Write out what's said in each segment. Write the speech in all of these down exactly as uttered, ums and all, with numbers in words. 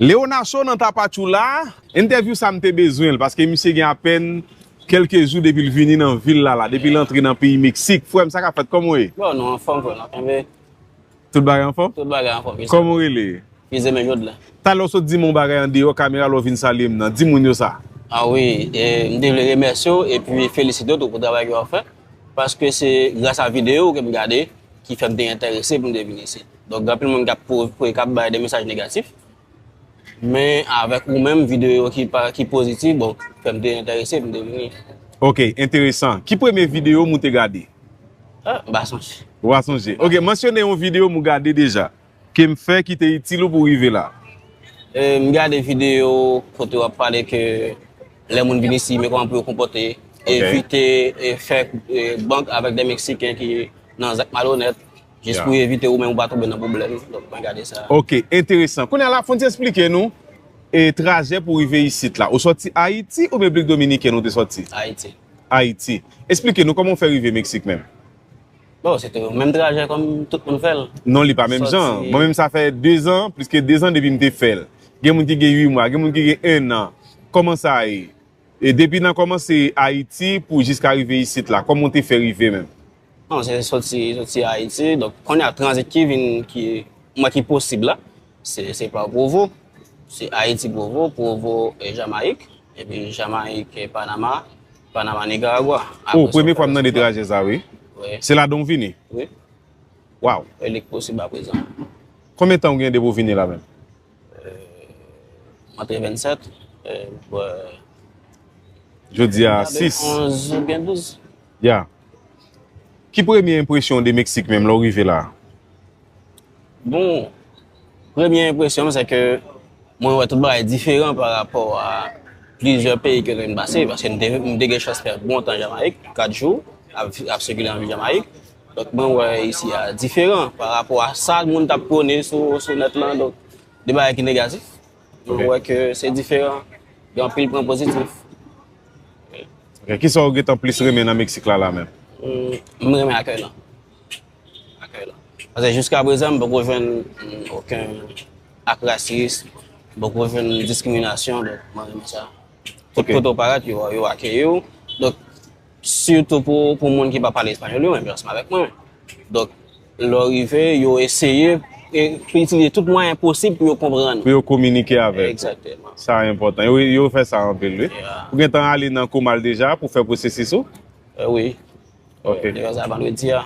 Leonacho nan Tapachula, entèvyou sa m te bezwen l, paske misye gen apèn kèlke jou depi l vini nan vil la, la, depi l antre nan peyi Meksik. Frè m, sa k ap fèt? Kòman w ye? Bon, nou anfòm, frè, nou kenbe. Tout bagay anfòm? Tout bagay anfòm, wi. Kòman w rele? Fizemen Jodelin. Talè w sot di m yon bagay andeyò kamera lè w vin salye m nan. Di moun yo sa. Ah wi, e, m te vle remèsye w epi felisite w tou pou travay ke w ap fè. Paske se gras a videyo ke m gade ki fè m te enterese pou m te vin isit. Donk, gen anpil moun k ap po-, k ap bay de mesaj negatif. Men avèk ou menm, videyo ki pa, ki pozitif, bon, fè m te enterese pou m te vini. Ok, enteresan. Ki premye videyo m ou te gade? Ah, m pa sonje. Ou pa sonje. Ok, mansyone yon videyo m ou gade deja, ke m fè ki te itil ou pou w rive la. E, m gade videyo kote w ap pale ke lè moun vin isi, men kòman pou yo konpòte, evite, e, fè, e, bank avèk de Meksiken ki nan zak malonèt, jis pou evite ou menm ou pa tonbe nan pwoblèm. Donk, mwen gade sa. Ok, enteresan. Kounye a la, fò n ti esplike nou, e, trajè pou rive isit la. Ou sòti Ayiti oubyen Repiblik Dominikèn ou te sòti? Ayiti. Ayiti. Esplike nou kòman w fè rive Meksik menm? Bon, se te menm trajè kòm tout moun fè l. Non, li pa menm jan. Mwen menm, sa fè de zan, plis ke de zan depi m te fè l. Gen moun ki gen uit mwa, gen moun ki gen en an. Kòman sa ye? E depi nan kòmanse Ayiti pou jiska rive isit la, kòman w te fè rive menm? Non, se soti, soti Ayiti. Donk, kounye a tranzit ki vin, ki, mwen ki posib la, se, se pa Provo, se Ayiti Provo, Provo, e, Jamayik, epi Jamayik, e, Panama, Panama, Nikaragwa. Oh, premye fwa m tande trajè sa, wi. Wi. Se ladan w vini? Wi. Waw. E li k posib aprezan. Konbyen tan w gen depi w vini la menm? Mwen te vennsèt, e, bò, jodi a sis. Onz oubyen douz. Ya. Ki premye enpresyon w de Meksik menm lè w rive la? Bon, premye enpresyon m, se ke mwen wè tout bagay diferan pa rapò a plizyè peyi ke mwen pase, paske m te, m te gen chans fè bon tan Jamayik, kat jou, ap, ap sikile nan vil Jamayik. Donk, mwen wè isi a diferan pa rapò a sa moun t ap pwone sou, sou nèt lan. Donk, de bagay ki negatif. Mwen wè ke se diferan. Gen anpil pwen pozitif. Ok, kisa w gentan plis renmen nan Meksik la, la menm? Mm, m renmen akèy lan. Akèy lan. Paske jiska prezan, m poko jwenn, mm, okenn ak rasis, m poko jwenn diskriminasyon, donk mwen renmen sa. Tout kote w parèt, yo, yo akeyi w. Donk, sitou pou, pou moun ki pa pale espanyòl yo, menm jan ansanm avèk mwen. Donk, lè w rive, yo eseye, e, pou itilize tout mwayen posib pou yo konprann ou. Pou yo kominike avèk ou. Egzakteman. Sa enpòtan. Yo, yo fè sa anpil, wi. Ya. Ou gentan ale nan Komal deja pou fè pwosesis ou? E, wi. Ok. Deja sa vandredi a.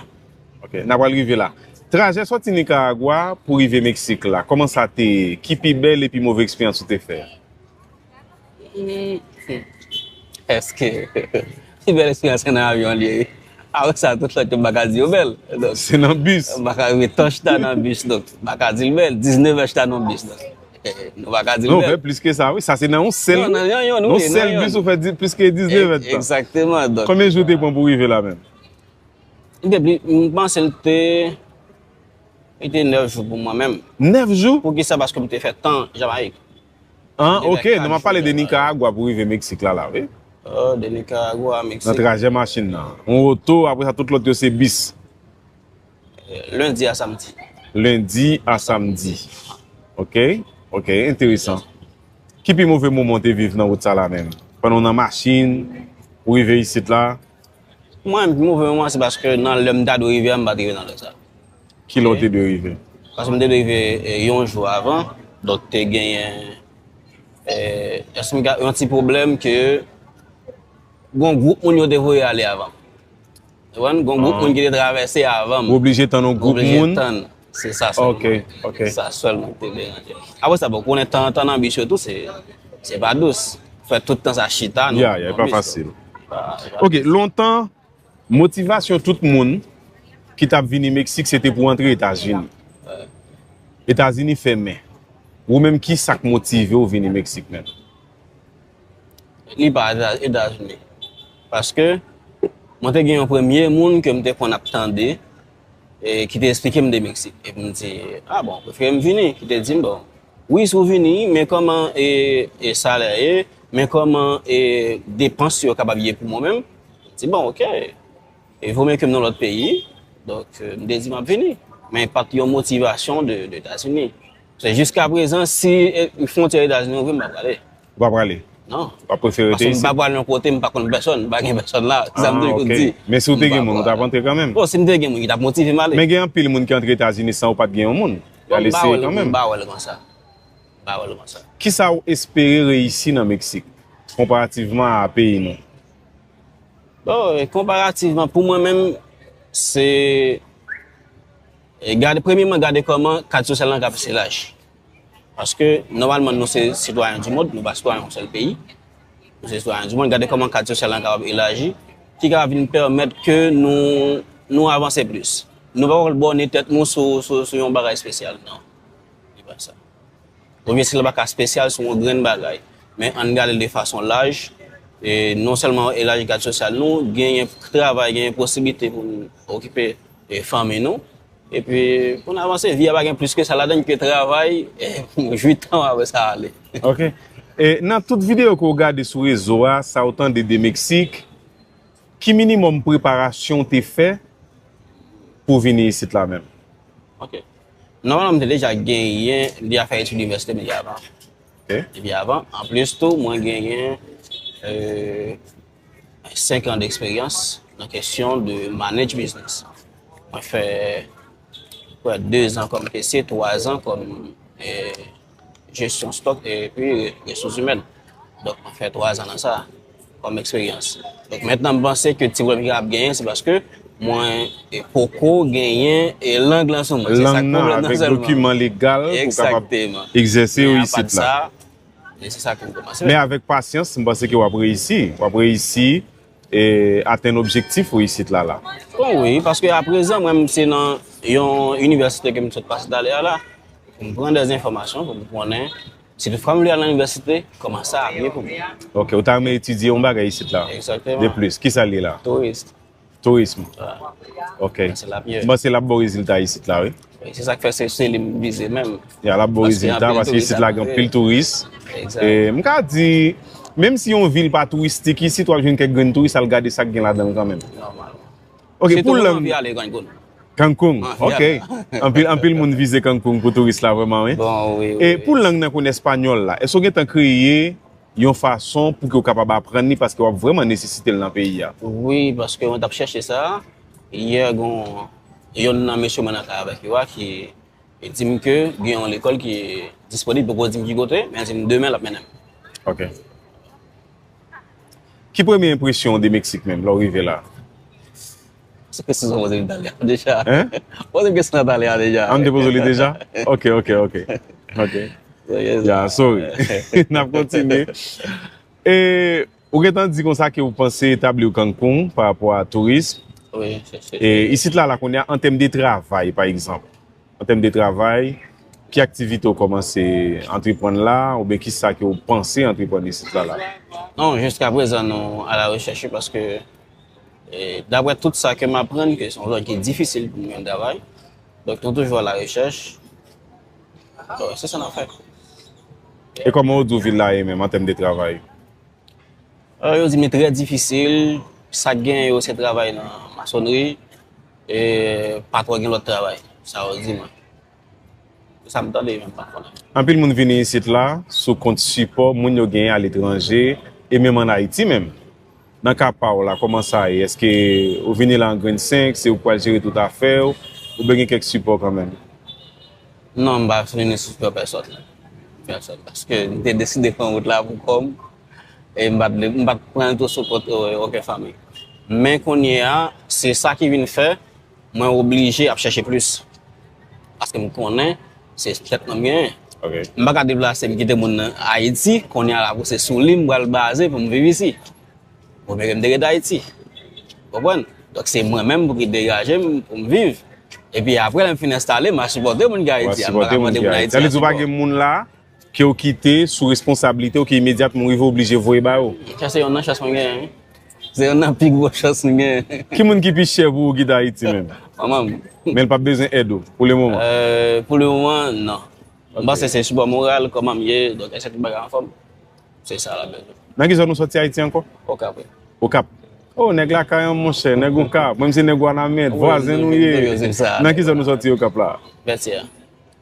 Ok, n a pral rive la. Trajè sòti Nikaragwa pou rive Meksik la, kòman sa te ye? Ki pi bèl epi move eksperyans ou te fè? Hmm. Èske pi bèl eksperyans se nan avyon li ye? Apre sa, tout lòt yo m pa ka di yo bèl. Donk, se nan bis. M pa ka rive tan chita nan bis, donk, m pa ka di l bèl. Diznèf è chita nan bis, donk, eh, nou pa ka di l bèl. Non, ou fè plis ke sa, wi. Sa se nan yon sèl, nan yon, nan yon sèl bis, ou fè di-, plis ke diznèf è tan. Egzakteman, donk. Konbyen jou te pran pou rive la menm? M te pli, m panse l te, li te nèf jou pou mwen menm. Nèf jou? Poukisa? Paske m te fè tan Jamayik. Ah, ok. Non, m ap pale de Nikaragwa pou rive Meksik la, la, wi. Oh, de Nikaragwa a Meksik. Nan trajè machin nan. Yon oto, apre sa, tout lòt yo se bis. Lendi a samdi. Lendi a samdi. Ok, ok, enteresan. Ki pi move moman w te viv nan wout sa la menm? Pandan w nan machin, ou rive isit la? Mwen, pi move moman, se paske nan lè m ta dwe rive a, m pa t rive nan lè sa. Ki lè w te dwe rive? Paske m te dwe rive, e, yon jou avan. Donk, te genyen, e, eksplika-, yon ti pwoblèm ke gon gwoup moun yo te voye ale avan m. Ou konprann? Gon gwoup moun ki te travèse avan m. Ou oblije tann yon gwoup moun. Oblije tann. Se sa sèlman. Ok, ok. Sa sèlman ki te deranje m. Apre sa, bon, konnen tan, tan nan bis yo tou, se, se pa dous. Fè tout tan sa chita, non, ya, ya, e pa fasil. Pa, e pa fasil. Ok, lontan, motivasyon tout moun ki t ap vini Meksik, se te pou antre Etazini. Etazini fèmen. Ou menm, ki sa k motive w vini Meksik menm? Li pa Eta-, Etazini. Paske mwen te gen yon premye moun ke m te konn ap tande, e, ki te eksplike m de Meksik. Epi m di, "Ah bon, prefere m vini." Ki te di m, "Bon, wi, si w vini, men kòman, e, e, salè ye, men kòman, e, depans yo kapab ye pou mwen menm?" M di, "Bon, ok." E vomye ke m nan lòt peyi, donk, e, m te di m ap vini. Men pa t yon motivasyon de, de Etazini. Se jiska prezan, si e, fwontyè Etazini ouvri, m pa prale. Ou pa prale? Non. Ou pa prefere rete isi? Paske m pa pral yon kote, m pa konn pèsonn, m pa gen pèsonn la. Se sa m toujou konn di. Men si w te gen moun, ou t ap antre kanmenm? Bon, si m te gen moun ki t ap motive m ale. Men gen anpil moun ki antre Etazini san ou pa t gen yon moun. Y al eseye kanmenm. M pa wè l konsa. M pa wè l konsa. Kisa w espere reyisi nan Meksik, konparativman a peyi nou? Bon, e konparativman, pou mwen menm, se, e gade, premyèman, gade kòman kad sosyal lan ka pase laj. Paske, nòmalman, nou se sitwayen di mond, nou pa sitwayen yon sèl peyi. Nou se sitwayen di mond. Gade kòman kad sosyal lan kapab elaji, ki kapab vin pèmèt ke nou, nou avanse plis. Nou pa pral bòne tèt nou sou, sou, sou yon bagay espesyal, non. Li pa sa. Oubyen si l pa ka espesyal, se yon grenn bagay. Men ann gade l de fason laj, e non sèlman elaji kad sosyal nou, genyen travay, genyen posiblite pou n okipe, e fanmi nou. Epi, pou n avanse, vi a pa gen plis ke sa ladan l ke travay, e jwi tan w apre sa ale. Ok. E nan tout videyo ke w gade sou rezo a, sa w tande de Meksik, ki minimòm preparasyon w te fè pou w vini isit la menm? Ok. Nòmalman, m te deja genyen, m deja fè etid inivèsite, m deja avan. Ok. Depi avan. Anplis tou, mwen genyen, e, senk an deksperyans nan kesyon de manage business. Mwen fè, kwè, de zan kòm kesye, twa zan kòm, e, jesyon stòk epi resous imèn. Donk, mwen fè twa zan nan sa, kòm eksperyans. Donk, mentnan, m panse ke ti pwoblèm ki ap genyen, se paske mwen, e, poko genyen, e, lang lan sou mwen. Se sa k pwoblèm nan sèlman. Lang nan avèk dokiman legal pou w kapab egzèse yo isit la. E se sa ke m kòmanse. Men avèk pasyans, m panse ke w ap reyisi. W ap reyisi, e, atenn objektif ou isit la, la. Bon, wi, paske aprezan, mwen, se nan yon inivèsite ke m sot pase talè a la. M pran de enfòmasyon pou m konnen si toutfwa m vle al nan inivèsite, kòman sa ap ye pou mwen. Ok, ou ta renmen etidye yon bagay isit la? Egzakteman. De plis, kisa l ye la? Touris. Tourism. Ok. Panse l ap ye. M panse l ap ba w rezilta isit la, wi. Wi, se sa k fè se, se li m vize menm. Ya, l ap ba w rezilta paske isit la gen anpil touris. Egzak. E, m ka di, menm si yon vil pa touristik, isit w ap jwenn kèk grenn touris al gade sa k gen ladan l kanmenm. Nòmal. Ok, pou lang. Sitou mwen anvi ale Cancun. Cancun, ok. Anpil, anpil moun vize Cancun pou touris la, vrèman, wi. Bon, wi, wi. E pou lang nan konnen espanyòl la, èske w gentan kreye yon fason pou ke w kapab aprann li, paske w ap vrèman nesesite l nan peyi a? Wi, paske mwen t ap chèche sa. Yè, gon yonn nan mesye mwen nan kay avèk yo a ki di m ke gen yon lekòl ki disponib, poko di m ki kote, men di m demen l ap mennen m. Ok. Ki premye enpresyon w de Meksik menm, lè w rive la? Se kesyon sa w poze m talè a deja. Hein? Poze m kesyon sa talè a deja. Ah, m te poze w li deja? Ok, ok, ok. Ok. Ya, sorry. N ap kontinye. E, ou gentan di konsa ke ou panse etabli w Cancun pa rapò a tourism. Wi, se, se. E isit la, la, kounye a, an tèm de travay, pa egzanp. An tèm de travay, ki aktivite w kòmanse antreprann la, oubyen kisa ke w panse antreprann isit la, la? Non, jiska prezan, nou a la rechèch, wi, paske, e, daprè tout sa ke m aprann, ke se yon zòn ki difisil pou m jwenn travay. Donk, nou toujou a la rechèch. Donk, se sa n ap fè. E kòman w di w vil la ye menm, an tèm de travay? Euh, yo di m li trè difisil. Sa k genyen yo se travay nan masonri. E pa twò gen lòt travay. Sa yo di mwen. Se sa m tande, men m pa konnen. Anpil moun vini isit la sou kont sipò moun yo genyen aletranje e menm ann Ayiti menm. Nan ka pa w la, kòman sa ye? Èske ou vini la an grenn senk, se ou k pral jere tout afè w, oubyen gen kèk sipò kanmenm? Non, m pa vini sou sipò pèsòn. Pèsòn. Paske m te deside pran wout la pou kò m. E m pa t vle, m pa t pran l tou sou kont, e, okenn fanmi. Men kounye a, se sa ki vin fè mwen oblije ap chèche plis. Paske m konnen se tèt mwen m genyen. Ok. M pa ka deplase, m kite moun nan Ayiti, kounye a la pou se sou li m pral baze pou m viv isi. Oubyen ke m te ret Ayiti. Konprann? Donk, se mwen menm pou ki degaje m, pou m viv. Epi apre, lè m fin enstale, m a sipòte moun ki Ayiti a. M pa ka mande moun Ayiti a. Sa vle di ou pa gen moun la ke w kite sou responsablite w, ke imedyatman w rive oblije voye ba yo? Sa se yonn nan chans mwen genyen, wi. Se yonn nan pi gwo chans mwen genyen. Ki moun ki pi chè pou ou kite Ayiti menm? Manman m. Men l p ap bezwen èd ou, pou le moman? Euh, pou le moman, non. Ok. M panse se sipò moral, kòman m ye, donk, èske tout bagay anfòm? Se sa l ap bezwen. Nan ki zòn ou sòti Ayiti ankò? Okap, wi. Okap. Oh, nèg lakay an, monchè, nèg Okap. Mwen, m se nèg Wanament, vwazen nou ye. Nan ki zòn ou sòti Okap la? Vètyè.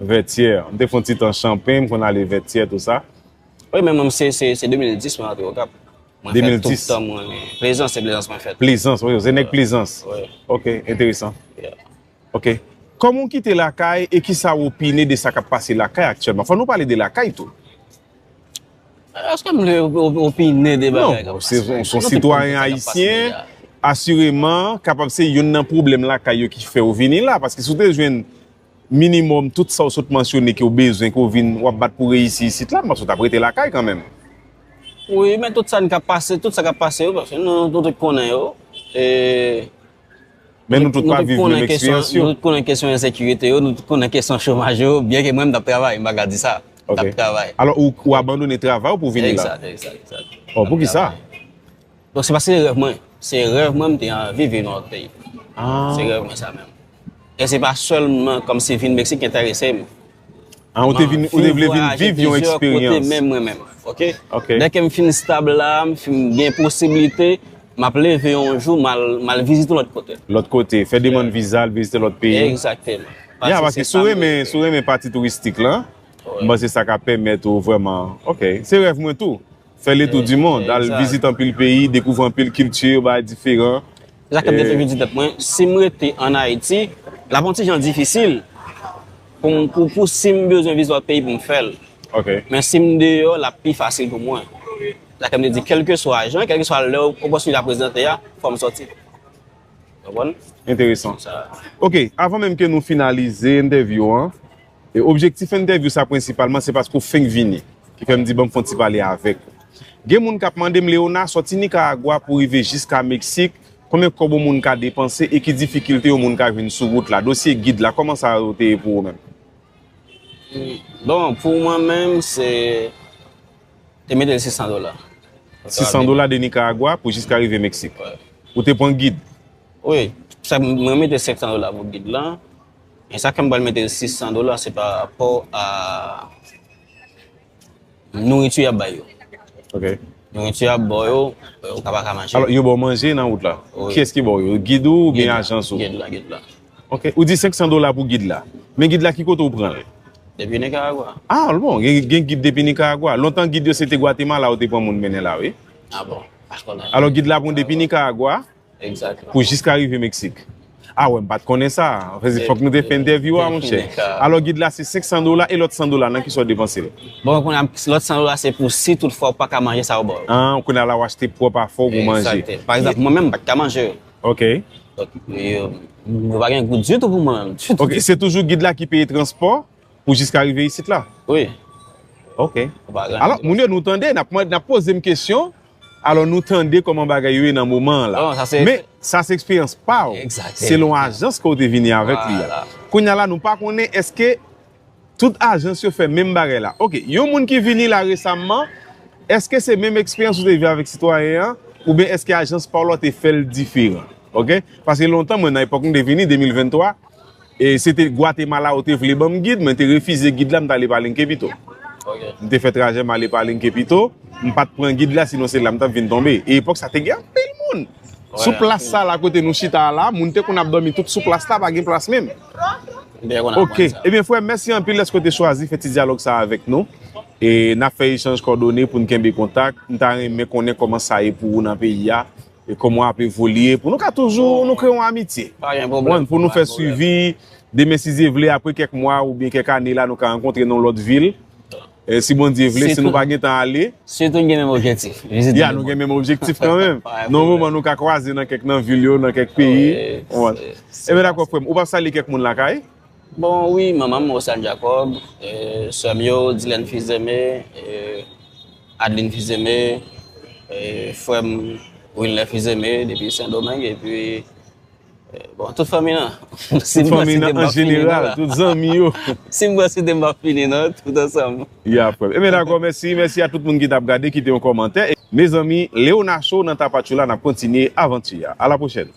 Vètyè. M te fè yon ti tan Chanpen, m konn ale Vètyè, tou sa. Wi, men mwen, se, se, se de mil dis mwen antre Okap. Mwen fè tout tan mwen. Plezans, se Plezans mwen fèt. Plezans, wi, se nèg Plezans. Ok, enteresan. Ok. Kòman w kite lakay e kisa w opine de sa k ap pase lakay aktyèlman? Fò nou pale de lakay tou. Èske m vle opine de bagay k ap pase? Non, se yon sitwayen ayisyen, asireman, kapab se youn nan pwoblèm lakay yo ki fè w vini la, paske si w te jwenn minimòm tout sa w sot mansyone ke w bezwen, ke w vin, w ap bat pou reyisi isit la, m panse w t ap rete lakay kanmenm. Wi, men tout sa n k ap pase, tout sa k ap pase yo, paske nou, nou tout konnen yo. E, Men nou tout pa viv menm eksperyans yo. Nou tout konnen kesyon ensekirite yo, nou tout konnen kesyon chomaj yo, byen ke mwen m t ap travay, m pa ka di sa. M t ap travay. Alò, ou, ou abandone travay ou pou vini la? Egzat, egzat, egzat. Oh, poukisa? Donk, se paske se rèv mwen. Se rèv mwen, m te anvi viv nan lòt peyi. Se rèv mwen sa menm. E se pa sèlman kòmsi vin Meksik ki enterese m. Ah, ou te vin, ou te vle vin viv yon eksperyans. Menm mwen menm, ok? Dèke m fin stab la, m fin gen posiblite, m ap leve yon jou, m al, m al vizite yon lòt kote. Lòt kote, fè demann viza, al vizite lòt peyi. Egzakteman. Ya, paske si w renmen, si w renmen pati touristik la, m panse sa ka pèmèt ou vrèman, ok, se rèv mwen tou. Fè le tour du monde, al vizite anpil peyi, dekouvri anpil kilti, bagay diferan. Se sa k ap defen vin di tèt mwen, si m rete ann Ayiti, l ap yon ti jan difisil pou m, pou, pou si m bezwen vizit lòt peyi pou m fè l. Men si m deyò, l ap pi fasil pou mwen. Se sa k ap di, kèlkeswa jan, kèlkeswa lè opòtinite a prezante a, fò m sòti. Konprann? Enteresan. Ok, avan menm ke nou finalize entèvyou an, E objektif entèvyou sa prensipalman se paske w fenk vini, ki fè m di ban m fè yon ti pale avèk ou. Gen moun k ap mande m, Léonard, sòti Nikaragwa pou rive jiska Meksik, konbyen kòb yon moun ka depanse e ki difikilte yon moun ka jwenn sou wout la? Dosye gid la, kòman sa yo te ye pou ou menm? Bon, pou mwen menm, se te mete l sis san dola. Sis san dola de Nikaragwa pou jiska rive Meksik. Ou te pran gid? Wi, sa mwen mete senk san dola pou gid lan. E sa ke m pral mete sis san dola, se pa rapò a nouriti y ap bay yo. Ok. Nouriti y ap ba w yo, ou ka pa ka manje. Alò, yo ba w manje nan wout la? Wi. Kiyès ki ba w yo? Gid ou oubyen ajans ou? Gid la, gid la. Ok. Ou di senk san dola pou gid la. Men gid la, ki kote ou pran l? Depi Nikaragwa. Ah, bon, gen, gen gid depi Nikaragwa. Lontan gid yo se te Gwatemala yo te pran moun mennen la, wi. Ah bon? Pa konnen. Alò, gid la pran w depi Nikaragwa. Egzakteman. Pou jiska rive Meksik. Ah wè, m pa t konnen sa. Fòk nou te fè entèvyou a, monchè. Alò, gid la se senk san dola e lòt san dola, nan kisa w depanse l? Bon, kounye a, lòt san dola se pou si toutfwa w pa ka manje sa yo ba w. Ah, kounye a la w achte pwòp afè w pou manje. Egzakte. Pa egzanp, mwen menm, m pa t ka manje yo. Ok. Donk, yo, yo pa gen gou ditou pou mwen menm, ditou. Ok, se toujou gid la ki peye transpò pou jiska rive isit la? Wi. Ok. Alò, moun yo, nou tande, n ap, n ap poze m kesyon. Alò, nou tande kòman bagay yo ye nan moman an la. Men, sa se eksperyans pa w. Selon ajans ke w te vini avèk li a. Kounye a la, nou pa konnen èske tout ajans yo fè menm bagay la. Ok, yon moun ki vini la resamman, èske se menm eksperyans ou te viv avèk sitwayen an, oubyen èske ajans pa w la te fè l diferan? Ok? Paske lontan, mwen, nan epòk m te vini, de mil venntwa, e se te Gwatemala yo te vle ban m gid, mwen te refize gid la, m t ale Palenque pito. M te fè trajè m ale Palenque pito, m pa t pran gid la, sinon se la m t ap vin tonbe. E epòk sa te gen anpil moun. Sou plas sa la kote nou chita a la, moun te konn ap dòmi tout sou plas la, pa gen plas menm. Ok. Ebyen, frè m, mèsi anpil dèske w te chwazi fè ti dyalòg sa a avèk nou. E n ap fè echanj kòdone pou n kenbe kontak. M ta renmen konnen kòman sa ye pou ou nan peyi a e kòman w ap evolye pou nou ka toujou nou kreye yon amitye. Pa gen pwoblèm. Pou nou fè swivi, demen si Dye vle, apre kèk mwa oubyen kèk ane la, nou ka rankontre nan yon lòt vil. E si Bondye vle, si nou pa gentan ale. Sitou n gen menm objektif. Ya, nou gen menm objektif kanmenm. Nan yon moman, nou ka kwaze nan kèk nan vil yo, nan kèk peyi. Ebyen, dakò, frè m. Ou p ap salye kèk moun lakay? Bon, wi, manman m, Rosane Jacob, e, sè m yo, Dilène Fils-Aimé, e, Adeline Fils-Aimé, e, frè m, Wilner Fils-Aimé, depi Sendomeng, epi, e, bon, tout fanmi nan. Tout fanmi nan, an jeneral, tout zanmi yo. Si m pral site, m p ap fini, non, tout ansanm. Ya, frè m. Ebyen, dakò, mèsi. Mèsi a tout moun ki t ap gade, kite yon kòmantè. Mezanmi, Léonard Show nan Tapatchoula, n ap kontinye avanti a. A la pwochèn.